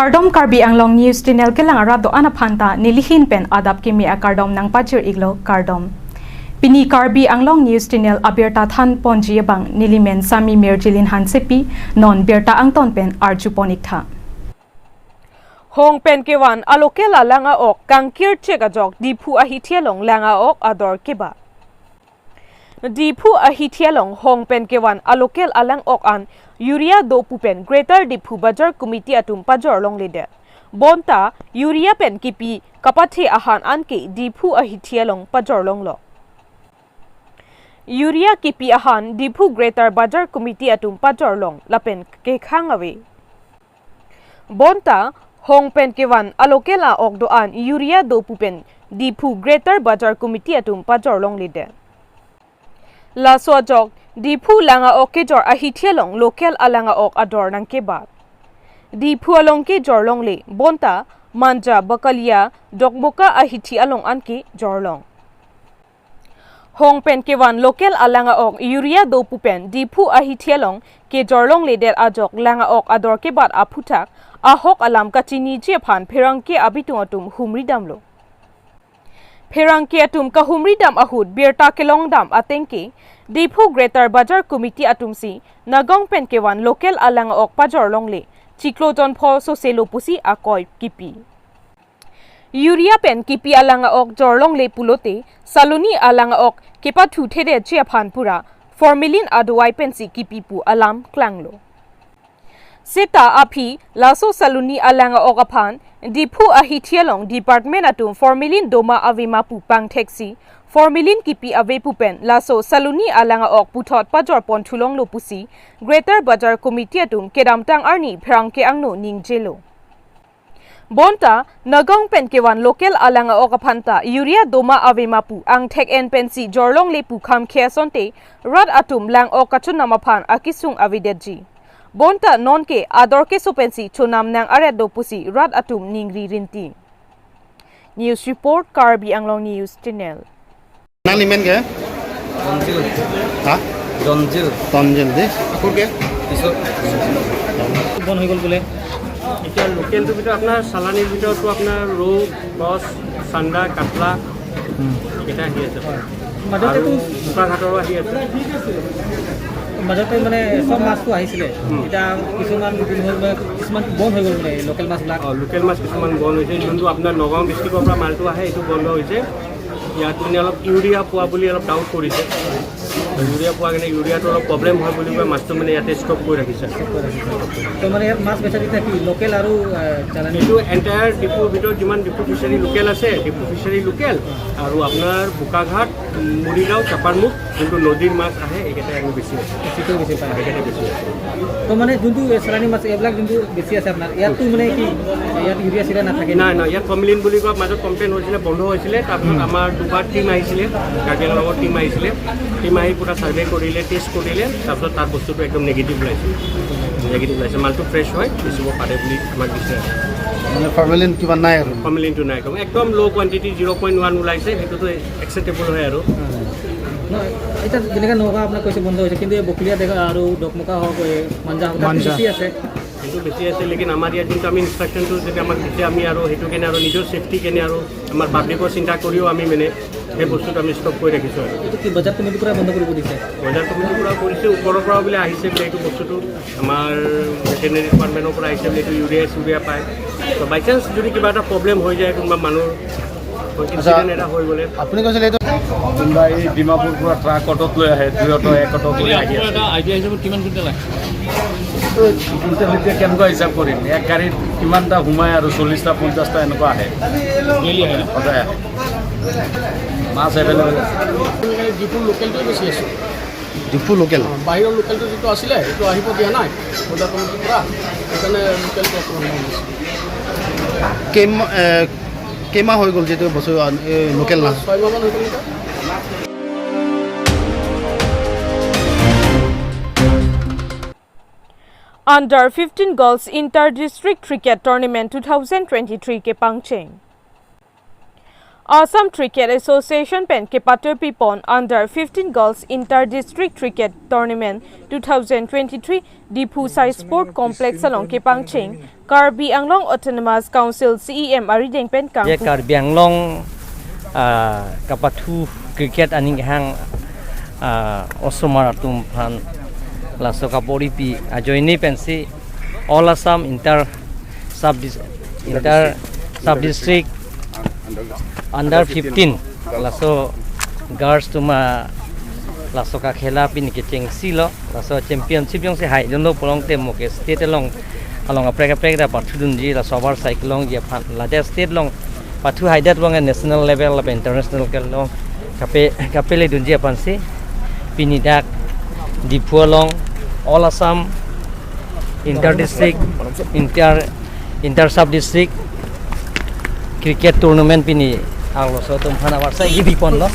Kardom Karbi Anglong News Channel ke lang arado ana phanta nilihin pen adap ki mi akardom nang pajir iglo kardom. Pini Karbi Anglong News Channel abirta than ponji bang nilimen sami merjilin hansepi non birta angton pen arju ponik tha. Hong pen kewan alokela langa ok kangkir chega jok diphu ahi thialong langa ok ador keba. Diphu ahi thialong hong pen kewan alokel alang ok an urea do pupen Greater Diphu Bazar Committee atum pajor long lede. Bonta urea pen kipi kapathe ahan anke diphu ahi thialong pajor long lo. Urea kipi ahan Diphu Greater Bazar Committee atum pajor long lapen ke khangawe. Bonta hong pen kewan alokela ok do an urea do pupen Diphu Greater Bazar Committee atum pajor long lede. La sojok Diphu langa ok ke jor ahi thialong local alanga ok ador nang ke ba. Diphu along ke jor long le bonta manja bakalia dokmoka ahi thi along an ke jor long. Hong pen kewan local alanga ok urea do pupen Diphu ahi thialong ke jorlong le der ajok langa ok ador ke bat aphuthak ahok alam kachini je phan pherang ke abitung atum humri damlo. Pherang ke atum ka humri dam ahut birta kelong dam atengke Diphu Greater Bazar Committee atum si nagong pen kewan local alanga ok pajor long le chiklojon pho soselo pusi akoi kipi. Urea pen kipi alanga ok jorlong le pulote saloni alanga ok kepa thu thede che phan pura formalin adwai pen si kipi pu alam klanglo. Seta aphi laso saloni alanga ok aphan Diphu ahi thialong department atum formalin doma avima pu pang taxi formalin kipi ave pu pen laso saloni alanga ok puthot pajor pon thulong lo pusi Greater Bazar Committee atum kedam tang arni phrang ke angno ningjelo. Bonta nagong pen kewan local alanga ok phanta urea doma avema pu ang thek en pen si jorlong le pu kham khia sonte rat atum lang ok kachun phan akisung avidetji. Bonta non ke ador ke sopensi chunam nang are do pusi rat atum ningri rinti. News report Karbi Anglong News Channel. Nang limen ke? Tonjil. Ha? Tonjil. Tonjil de. Akur ke? Iso. বন হৈ গ'ল বোলে। এতিয়া লোকেলটোৰ ভিতৰত আপোনাৰ চালানীৰ ভিতৰতো আপোনাৰ ৰৌ, কচ, চান্দা, কাটলা এইকেইটা আহি আছে। মাজতেতো বোকাঘাটৰো আহি আছে। মাজতে মানে চব মাছটো আহিছিলে, এতিয়া কিছুমান কিছুমান বন্ধ হৈ গ'ল মানে লোকেল মাছবিলাক। অঁ, লোকেল মাছ কিছুমান বন্ধ হৈছে। যোনটো আপোনাৰ নগাঁও ডিষ্ট্ৰিক্টৰ পৰা মালটো আহে এইটো বন্ধ হৈছে। ইয়াত মানে অলপ ইউৰিয়া পোৱা বুলি অলপ ডাউট কৰিছে। ইউৰিয়া পোৱা কাৰণে ইউৰিয়াটো অলপ প্ৰব্লেম হয় বুলি কয় মাছটো মানে ইয়াতে ষ্টপ কৰি ৰাখিছে। তো মানে ইয়াত মাছ বেচা তেতিয়া কি লোকেল আৰু চালানী? এইটো এণ্টায়াৰ ডিপুৰ ভিতৰত যিমান ডিপু ফিচাৰী লোকেল আছে, ডিপু ফিচাৰী লোকেল আৰু আপোনাৰ বোকাঘাট, মৰিগাঁও, চাপাৰমুখ যোনটো নদীৰ মাছ আহে এইকেইটাই আমি বেছি আছে। বেছিকৈ বেছি পায়। সেইকেইটাই বেছি আছে। তো মানে যোনটো চালানী মাছ এইবিলাক যোনটো বেছি আছে আপোনাৰ ইয়াততো মানে কি ইয়াত ইউৰিয়া চিৰিয়া নাথাকে? নাই নাই, ইয়াত ফৰ্মেলিন বুলি কোৱা মাজত কমপ্লেইন হৈছিলে, বন্ধ হৈছিলে। তাৰপিছত আমাৰ দুবাৰ টীম আহিছিলে, কাৰ্বি আংলঙৰ টীম আহিছিলে। টীম আহি পূৰা ছাৰ্ভে কৰিলে, টেষ্ট কৰিলে। তাৰপিছত তাৰ বস্তুটো একদম নিগেটিভ ওলাইছে, নিগেটিভ ওলাইছে। মালটো ফ্ৰেছ হয়, বেচিব পাৰে বুলি আমাক দিছে। মানে ফৰ্মেলিন কিবা নাই আৰু? ফৰ্মেলিনটো নাই, একদম একদম ল' কোৱাণ্টিটি 0.1 ওলাইছে, সেইটোতো একচেপ্টেবল হয় আৰু। নহয়, এতিয়া যেনেকৈ নগাঁও আপোনাক কৈছে বন্ধ হৈছে, কিন্তু এই বকলীয়া দেখা আৰু ডকমকা হওক, এই মাঞ্জা হওক, তাত বেছি আছে। সেইটো বেছি আছে, লেকিন আমাৰ ইয়াত যোনটো আমি ইনষ্ট্ৰাকশ্যনটো যেতিয়া আমাক দিছে আমি আৰু সেইটো কেনে আৰু নিজৰ ছেফটি কেনে আৰু আমাৰ পাব্লিকৰ চিন্তা কৰিও আমি মানে সেই বস্তুটো আমি ষ্টপ কৰি ৰাখিছোঁ আৰু। এইটো কি বজাৰ কমিটিৰ পৰা বন্ধ কৰিব দিছে? বজাৰ কমিটিৰ পৰা কৰিছে, ওপৰৰ পৰাও বোলে আহিছে বোলে এইটো বস্তুটো আমাৰ ভেটেনেৰী ডিপাৰ্টমেণ্টৰ পৰা আহিছে বোলে এইটো ইউৰিয়া চিউৰিয়া পায়। তো বাই চান্স যদি কিবা এটা প্ৰব্লেম হৈ যায়, কোনোবা মানুহৰ ইনচিডেণ্ট এটা হৈ গ'লে। আপুনি কৈছিলে এইটো কোনোবা এই ডিমাপুৰ পৰা ট্ৰাক অটত লৈ আহে, দুই অট এক অট লৈ আহি আছে। আইডিয়া হিচাপত কিমান কুইণ্টেল আহে? কুইণ্টেল এতিয়া কেনেকুৱা হিচাপ কৰিম? এক গাড়ীত কিমানটা সোমায় আৰু 40টা 50টা এনেকুৱা আহে, সদায় আহে। মাছ এভেইলেবল আছে। ডিপুৰ লোকেলটোৱে বেছি আছোঁ। Depot local? বাহিৰৰ লোকেলটো যিটো আছিলে সেইটো আহিব দিয়া নাই বজাৰ কমিটিৰ পৰা, সেইকাৰণে লোকেলটো অকণমান কম আছে। কেইমাহ হৈ গ'ল যিটো বস্তু লোকেল না? 6 মাহমান হৈ গ'ল নেকি। Under 15 Girls Inter-District Cricket Tournament 2023 ke Pangcheng. Assam Cricket Association pen ke patur pipon under 15 girls inter district cricket tournament 2023 Diphu Sai Sport Complex along ke Pangching Karbi Anglong Autonomous Council CEM Arideng pen kang ye Karbi Anglong kapathu cricket aning hang osomar atum phan laso kapori pi ajoini pensi all Assam inter sub district under 15 laso girls tuma laso ka khela pin ke chengsi lo laso championship yong se hai jondo polong te mo ke state long along aprek aprek da pathudun ji laso over cycle long ye phan la de state long pathu hai dat long national level la international ke long kape kapele dun ji apan si pinidak Diphu long all Assam inter district inter sub district cricket tournament pini anglo so tum phana warsa gibi pon lo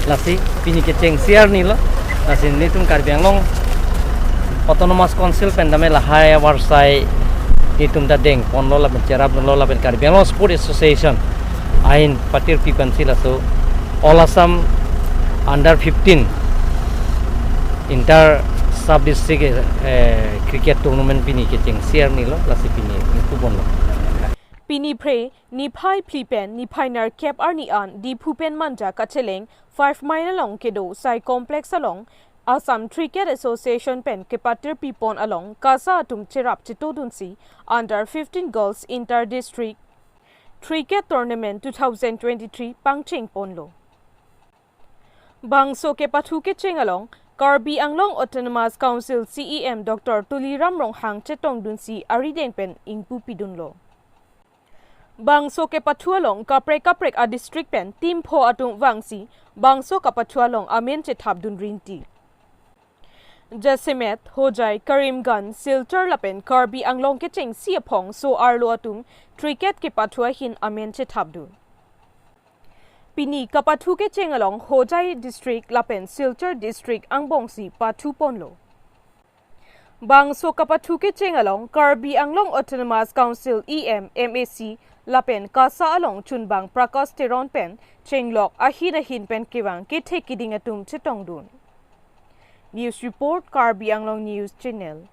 lasi pini ke cheng siar ni lo lasi ni tum Karbi Anglong Autonomous Council pendame lahai warsai ni tum da deng pon lo la cherab lo la Karbi Anglong Sport Association ain patir pi pansi laso all Assam under 15 inter sub district cricket tournament pini ke cheng siar ni lo lasi pini ku pon lo Pini pre ni phai phlipen ni phainar cap arni an di phupen manja kacheleng 5 mile along kedo sai complex along Assam Cricket Association pen kepatir pipon along kasa atum cherap chitodunsi under 15 girls inter district cricket tournament 2023 Pangching ponlo Bangso ke pathu ke cheng along Karbi Anglong Autonomous Council CEM Dr. Tuliram Ronghang chetong dunsi arideng pen ingpu pidunlo Bangso ke pathualong kaprek kaprek a district pen team pho atung wangsi Bangso ka pathualong amen che thapdun rinti Jasimet Hojai Karimganj Silchar lapen Karbi Anglong ke cheng si aphong so arlo atum cricket ke pathua hin amen che thapdun Pini kapathu ke cheng along Hojai district lapen Silchar district angbongsi pathu ponlo Bangso kapathu ke cheng along Karbi Anglong Autonomous Council EM MAC lapen kasa along chunbang Prakash Teron pen chenglok ahin ahin pen kewang ke thekiding atum chetong dun. News report Karbi Anglong News Channel.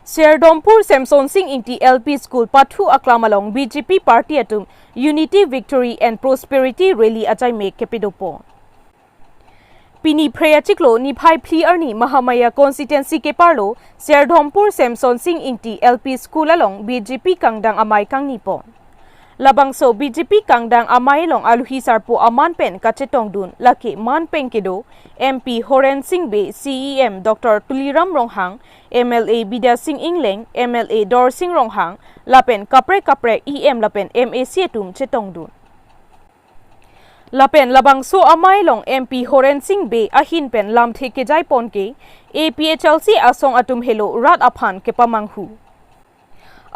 Serdompur Samson Singh Ingti LP School Pathu Aklam along BJP party atum Unity Victory and Prosperity Rally achai me kepidopo. Pini Freya Chiklo ni phai phli arni Mahamaya constituency ke parlo Serdhompur Samson Singh Ingti LP School along BJP kangdang amai kangni pon. Labangso BJP kangdang amai long aluhi sarpo aman pen kachetong dun laki man pen kedo MP Horen Singh Be CEM Dr. Tuliram Ronghang MLA Bidya Singh Ingleng MLA Dor Singh Ronghang lapen kapre kapre EM lapen MAC tum chetong dun. Lapen labangso amai long MP Horen Singh Be ahin pen lam theke jai pon ke APHLC asong atum helo rat aphan ke pamanghu.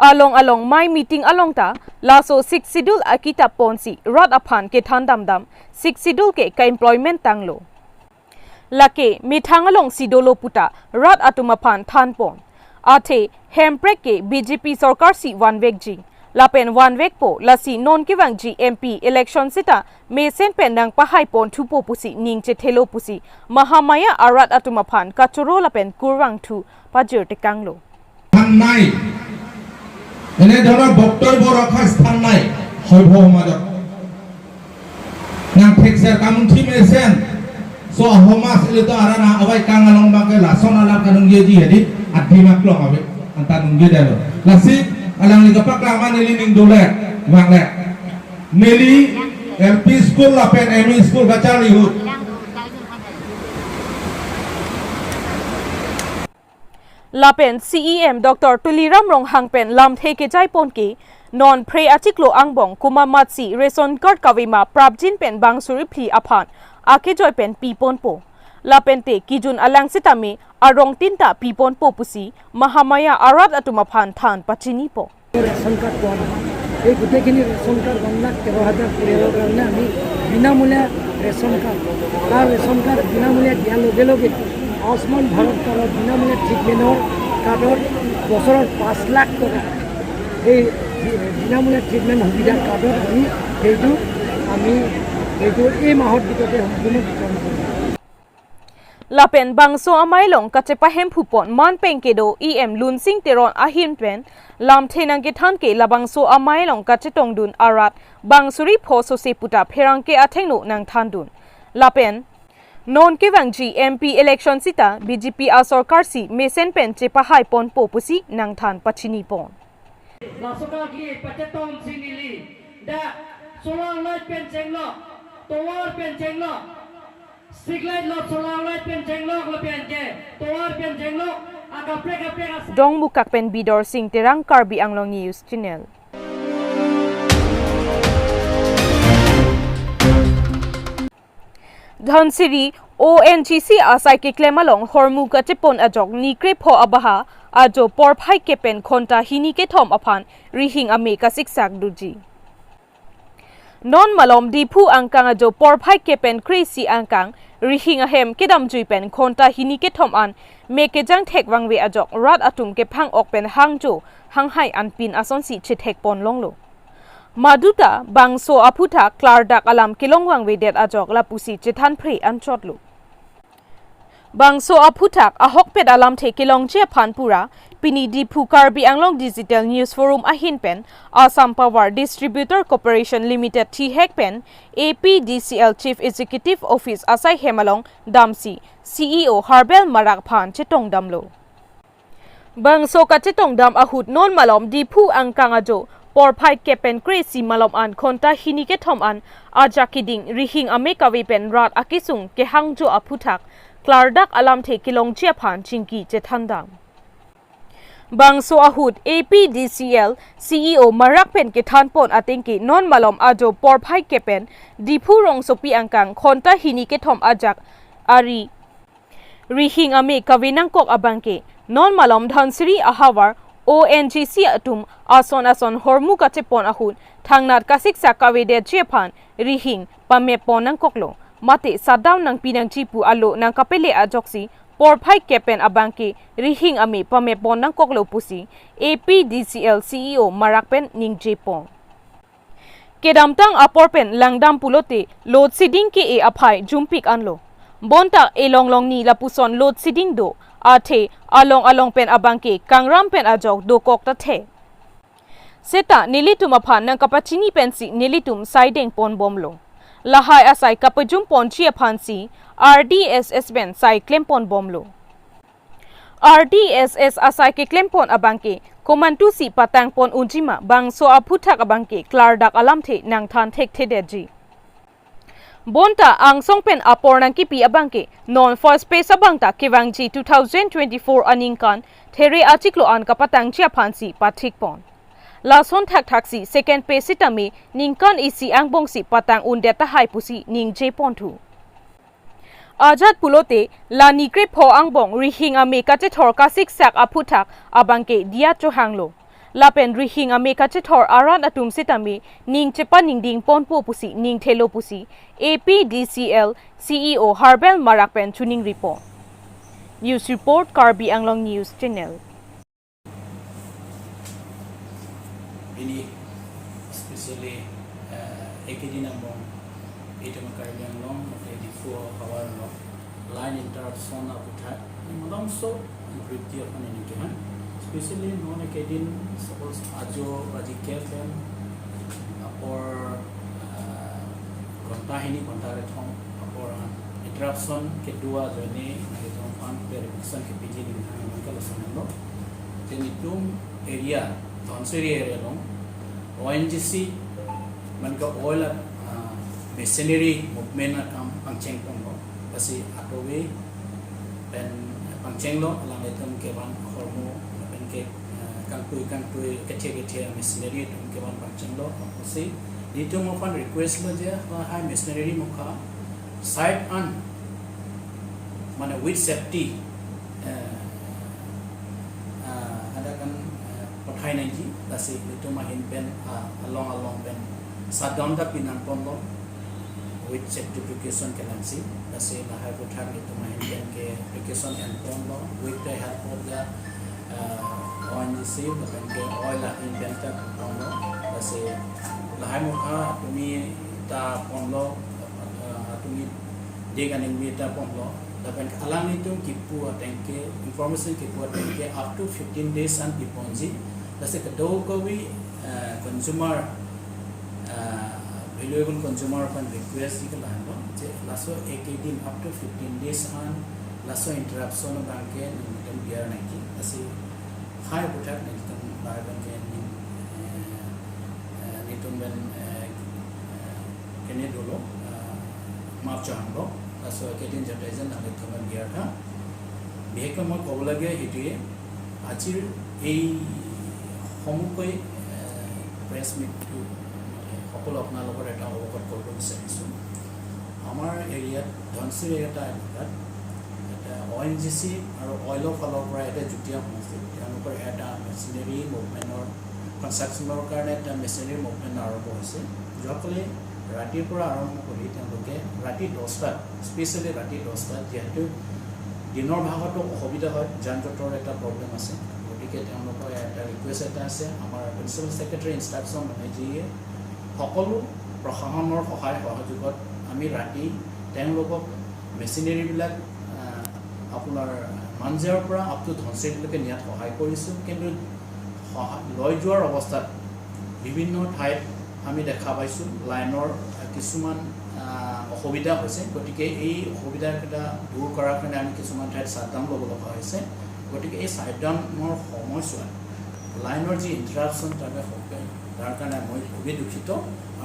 Along along my meeting along ta laso 6 schedule akita ponsi rat aphan ke thandam dam 6 schedule ke ka employment tanglo. Lake mithang along sidolo puta rat atum aphan than pon. Athe hemprek ke BJP sarkar si one vek ji. Lapen one week po lasi non kiwang G MP election sita mesen pendang pahai pon thupo pusi ningche thelo pusi Mahamaya arat atumaphan kachuro lapen kurwang thu pajir tekanglo নাই এনে ধৰণৰ বক্তব্য ৰখাৰ স্থান নাই সভ্য সমাজত nang thekser kamunthi mesen so homas ilito arana awai kangalong bangke lason alam kanung ye ji hedi adima klong awe antanung ye dalo lasi alang liga paklaman nili ning dole wangle nili LP school lapen ME school gachar lihut lapen CEM Dr. Tuliram Ronghang pen lam theke jai pon ke non pre achiklo angbong kumamatsi ration card kawima prabjin pen bangsuri phi aphan ake joy pen pipon po lapen te kijun alang sitami arong tinta pipon po pusi Mahamaya arat atumaphan than pachini po ration card পোৱা নহয় এই গোটেইখিনি ration card 1,13,000 পৰিয়ালৰ কাৰণে আমি বিনামূলীয়া ration card তাৰ ration card বিনামূলীয়া দিয়াৰ লগে লগে আয়ুষ্মান ভাৰত কাৰ্ডৰ বিনামূলীয়া ট্ৰিটমেণ্টৰ কাৰ্ডত বছৰত 5 লাখ টকা এই বিনামূলীয়া ট্ৰিটমেণ্ট সুবিধা কাৰ্ডত আমি সেইটো এই মাহৰ ভিতৰতে সম্পূৰ্ণ বিতৰণ কৰিম। Lapen bangso amailong kachepahem phupon man pengkedo em lunsing teron ahim pen lam thenang ke thanke labangso amailong kachetong dun arat bangsuri phoso se puta pherangke athengno nang thandun lapen non ke wangji MP election sita BJP a sarkar si mesen pen chepahai pon popusi nang than pachini pon lasoka ki pachetong sinili da solar light pen chenglo tower pen chenglo Dong mukak pen bidor sing terang Karbi Anglong News Channel. Dhansiri ONGC asai ke klemalong hormu ka chepon ajok nikre pho abaha ajo porphai ke pen khonta hini ke thom aphan rihing ame ka siksak duji. Non malom diphu angkang ajo porphai ke pen crazy angkang rihing ahem kedam jui pen khonta hini ke thom an me ke jang thek wangwe ajok rat atum ke phang ok pen hangjo hanghai an pin ason si che thek pon longlo maduta bangso aputha klardak alam kilong wangwe det ajok lapusi chethan phre an chotlo bangso aphuthak ahok pet alam the kilong che phanpura pini Diphu Karbi Anglong Digital News Forum ahin pen Assam Power Distributor Corporation Limited thi hek pen APDCL Chief Executive Office asai hemalong damsi CEO Harbel Marak phan chetong damlo bangso ka chetong dam ahut non malom Diphu angkang ajo porphai kepen crazy malom an khonta hini ke thom an ajakiding rihing ame kawi pen rat akisung ke hangjo aphuthak klardak alam the kilong chia phan chingki chethandam bangso ahut APDCL CEO Marak pen ke thanpon atengki non malom ajo porphai kepen Diphu rongsopi angkang khonta hini ke thom ajak ari rihing ame kavinang kok abangke non malom Dhansiri ahawar ONGC atum ason ason hormu kache pon ahut thangnat kasik sakawe de chephan rihing pame ponang koklo mate sadaw nang pinang chipu alo nang kapele ajoksi porphai kepen abangke rihing ame pame ponang koklo pusi APDCL CEO Marakpen ningje pong kedamtang aporpen langdam pulote load seeding ke e aphai jumpik anlo bonta elong long ni lapuson load seeding do athe along along pen abangke kangram pen ajok do kok ta the seta nilitum aphan nang kapachini pen si nilitum siding pon bomlo lahai asai kapajum pon chi aphan si RDSS ben sai klem pon bomlo RDSS asai ke klem pon abangke komantu si patang pon unjima bangso aphuthak abangke klardak alam the nang than thek the deji bonta angsong pen apornang ki pi abangke non first space abangta kewangji 2024 aningkan there achiklo an kapatang chia phansi pathik pon lason thak thaksi second page sitami ningkan isi angbong si patang undeta hai pusi ningje ponthu Azad pulote lani kre pho angbong rihing ame kache thor kasik sak aphuthak abangke dia chohanglo lapen rihing ame kache thor aran atum sitami ning chepa ningding ponpo pusi ning thelo pusi APDCL CEO Harbel Marakpen chuning report News report Karbi Anglong News Channel. Ini especially ekedina bong item Karbi Anglong Diphu power line interruption aputha malong so বৃদ্ধি এখন এনেকে হয় specially non একেদিন suppose আজো আজি কেফেন আপৰ ঘণ্টাখিনি ঘণ্টাৰে থওঁ আপৰ ইণ্টাৰাপশ্যন কেদুৱা জয়নে আন verification কে PG নিম যেনিতুম এৰিয়া ধনশিৰি এৰিয়া লং ONGC মানে অইল মেচিনেৰী মুভমেণ্ট কাম পাংচেং পংগ kasi atowe pen pangcheng lo lang item ke ban hormo pen ke kangtui kangtui kethe kethe machinery tum ke ban pangcheng lo kasi ditum ofan request lo je high machinery mukha side an mane with safety ada kan pathai nai ji kasi ditum ahin pen along along pen shutdown ta pinan pon lo with certification ke lansi kasi lahai puthar itu main ke application and form with the help of the ONGC lapen ke oil ahin pen ta ponlo lasi lahai mukha atumi ta ponlo atumi deg aning mi ta ponlo lapen alang nitum kipu atengke information kipu atengke up to 15 days an piponji lasi kado kowi consumer valuable consumer pan request ikla যে Lasso একেদিন up to 15 days আন Lasso interruption Banke নিমিতম বিয়ার নাকি আসি হাই বুঠাক নিমিতম Banke নিতুম Ben কেনে দলো মাপ চাহাংলো Lasso একেদিন যাতে নালে তোমার বিয়ার থা। বিশেষকৈ মই ক'ব লাগে সেইটোৱে আজিৰ এই সন্মুখৈ প্ৰেছ মিটটো সকলো আপোনালোকৰ এটা অৱগত কৰিব বিচাৰিছোঁ। আমাৰ এৰিয়াত ধনশিৰি এটা এলেকাত এটা ONGC আৰু অইলৰ ফালৰ পৰা এটা যুটীয়া সমষ্টি তেওঁলোকৰ এটা মেচিনেৰী মুভমেণ্টৰ কনষ্ট্ৰাকশ্যনৰ কাৰণে এটা মেচিনেৰী মুভমেণ্ট আৰম্ভ হৈছে। যোৱাকালি ৰাতিৰ পৰা আৰম্ভ কৰি তেওঁলোকে ৰাতি 10টাত স্পেচিয়েলি ৰাতি 10টাত যিহেতু দিনৰ ভাগতো অসুবিধা হয়, যান জঁটৰ এটা প্ৰব্লেম আছে, গতিকে তেওঁলোকৰ এটা ৰিকুৱেষ্ট এটা আছে। আমাৰ প্ৰিন্সিপাল ছেক্ৰেটাৰী ইনষ্ট্ৰাকশ্যন মানে যিয়ে সকলো প্ৰশাসনৰ সহায় সহযোগত আমি ৰাতি তেওঁলোকক মেচিনেৰীবিলাক আপোনাৰ মানজিয়াৰ পৰা আপ টু ধনশিৰিলৈকে নিয়াত সহায় কৰিছোঁ। কিন্তু লৈ যোৱাৰ অৱস্থাত বিভিন্ন ঠাইত আমি দেখা পাইছোঁ লাইনৰ কিছুমান অসুবিধা হৈছে। গতিকে এই অসুবিধাকেইটা দূৰ কৰাৰ কাৰণে আমি কিছুমান ঠাইত শ্বাটডাউন ল'ব লগা হৈছে। গতিকে এই শ্বাটডাউনৰ সময়ছোৱাত লাইনৰ যি ইণ্টাৰাপশ্যন তাৰ কাৰণে মই খুবেই দুখিত।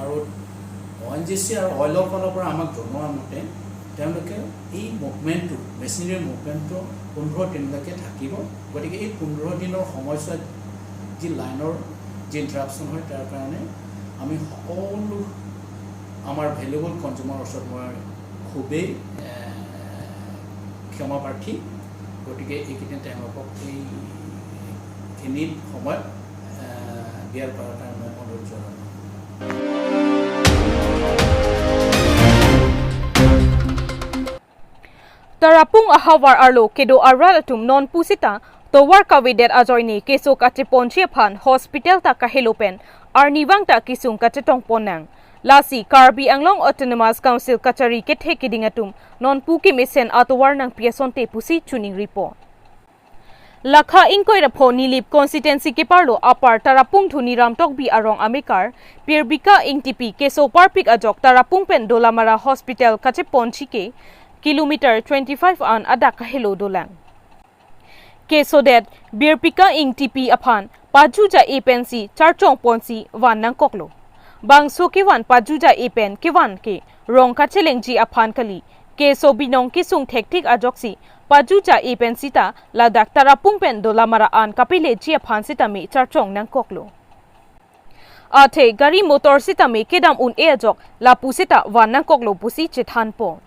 আৰু ONGC আৰু অইলৰ ফালৰ পৰা আমাক জনোৱা মতে তেওঁলোকে এই মুভমেণ্টটো মেচিনেৰী মুভমেণ্টটো 15 দিনলৈকে থাকিব। গতিকে এই 15 দিনৰ সময়ছোৱাত যি লাইনৰ যি ইণ্টাৰাপশ্যন হয় তাৰ কাৰণে আমি সকলো আমাৰ ভেলুৱেবল কনজিউমাৰৰ ওচৰত মই খুবেই ক্ষমা প্ৰাৰ্থী। গতিকে এইকেইদিন তেওঁলোকক এইখিনি সময়ত দিয়াৰ কৰাৰ কাৰণে মই অনুৰোধ জনালোঁ। Tarapung ahawar arlo kedo aral atum non pusita towar kawidet ajoyni keso kache ponchi phan hospital ta kahelopen arniwang ta kisung kachetong ponang lasi Karbi Anglong Autonomous Council kachari ke thekiding atum non puki misen atowar nang piason te pusi chuning report lakha ingkoi rapho nilip constituency ke parlo apar Tarapung dhuni ramtok bi arong amikar pirbika ingtipi keso parpik ajok Tarapung pen Dolamara hospital kache ponchi ke kilometer 25 an adak hello dolang kesodet birpika ing tp aphan pajuja apensi charchong ponsi wan nang koklo bangso ke wan pajuja apen ke wan ke rong kachelengji aphan kali keso binong kisung thektik ajoksi pajuja apensi ta ladak Tarapung pen Dolamara an kapile ji aphan sita me charchong nang koklo athe gari motor sita me kedam un e ajok lapu sita wan nang koklo pusi chethan po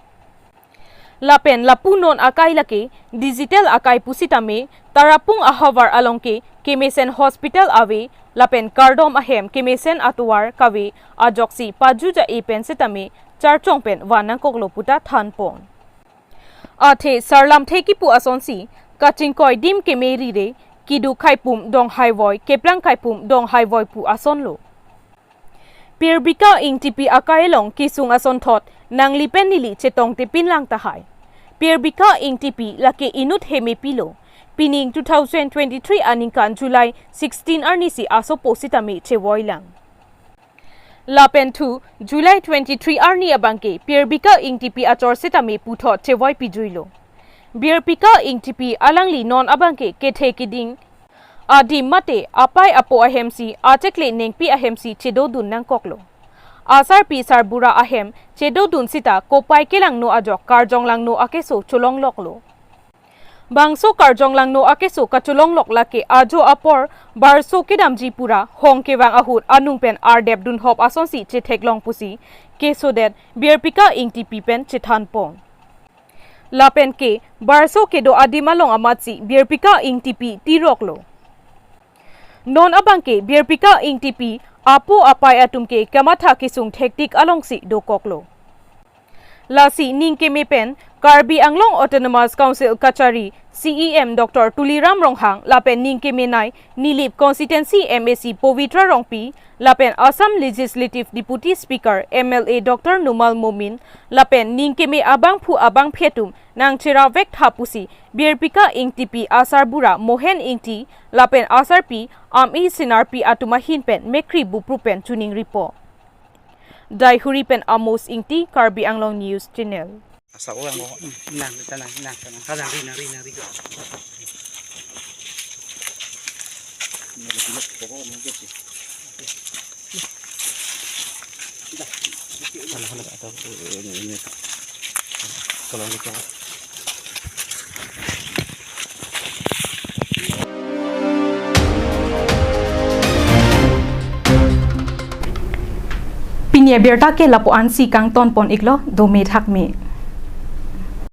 lapen lapunon akai lake digital akai pusitame Tarapung ahawar alongke kemesen hospital ave lapen kardom ahem kemesen atuar kawe ajoksi pajuja epen sitame charchong pen wanang koklo puta thanpon athe sarlam thekipu asonsi kachingkoi dim kemeri re kidu khaipum dong highway keplang khaipum dong highway pu asonlo pirbika ingtipi akailong kisung ason thot nangli penili chetong te pinlang tahai pirbika ingtipi lake inut heme pilo pining 2023 aningkan July 16 arnisi aso positame chewoilang lapen 2 July 23 arni abangke pirbika ingtipi achor sitame putho chewoi pijuilo birpika ingtipi alangli non abangke kethe kiding adi mate apai apo ahemsi achekle nengpi ahemsi chedo dun nang koklo asar pi sar bura ahem chedo dun sita kopai kelang no ajok karjong lang no akeso cholong loklo bangso karjong lang no akeso kacholong lok lake ajo apor barso kedamji pura hong kewang ahut anung pen ardep dun hop asonsi chetheklong pusi keso det birpika ingti pipen chethan pong lapen ke barso kedo adimalong amatsi birpika ingtipi tiroklo non abangke birpika ingtipi apo apai atumke kamatha kisung thektik alongsi dokoklo lasi ningke mepen Karbi Anglong Autonomous Council kachari CEM Dr. Tuliram Ronghang lapen Ningkemenai Nilip Constituency MAC Povitra Rongpi lapen Assam Legislative Deputy Speaker MLA Dr. Numal Momin lapen Ningkeme Abang Phu Abang Phetum Nangchera Vek Thapusi Birpika Ingtipi Asar Bura Mohen Ingti lapen Asar P Ami Sinar P Atuma Hinpen Mekri Buprupen Tuning Ripo Daihuri Pen Amos Ingti Karbi Anglong News Channel. Pinia berta ke lapuan si kang ton pon iklo do me thak me.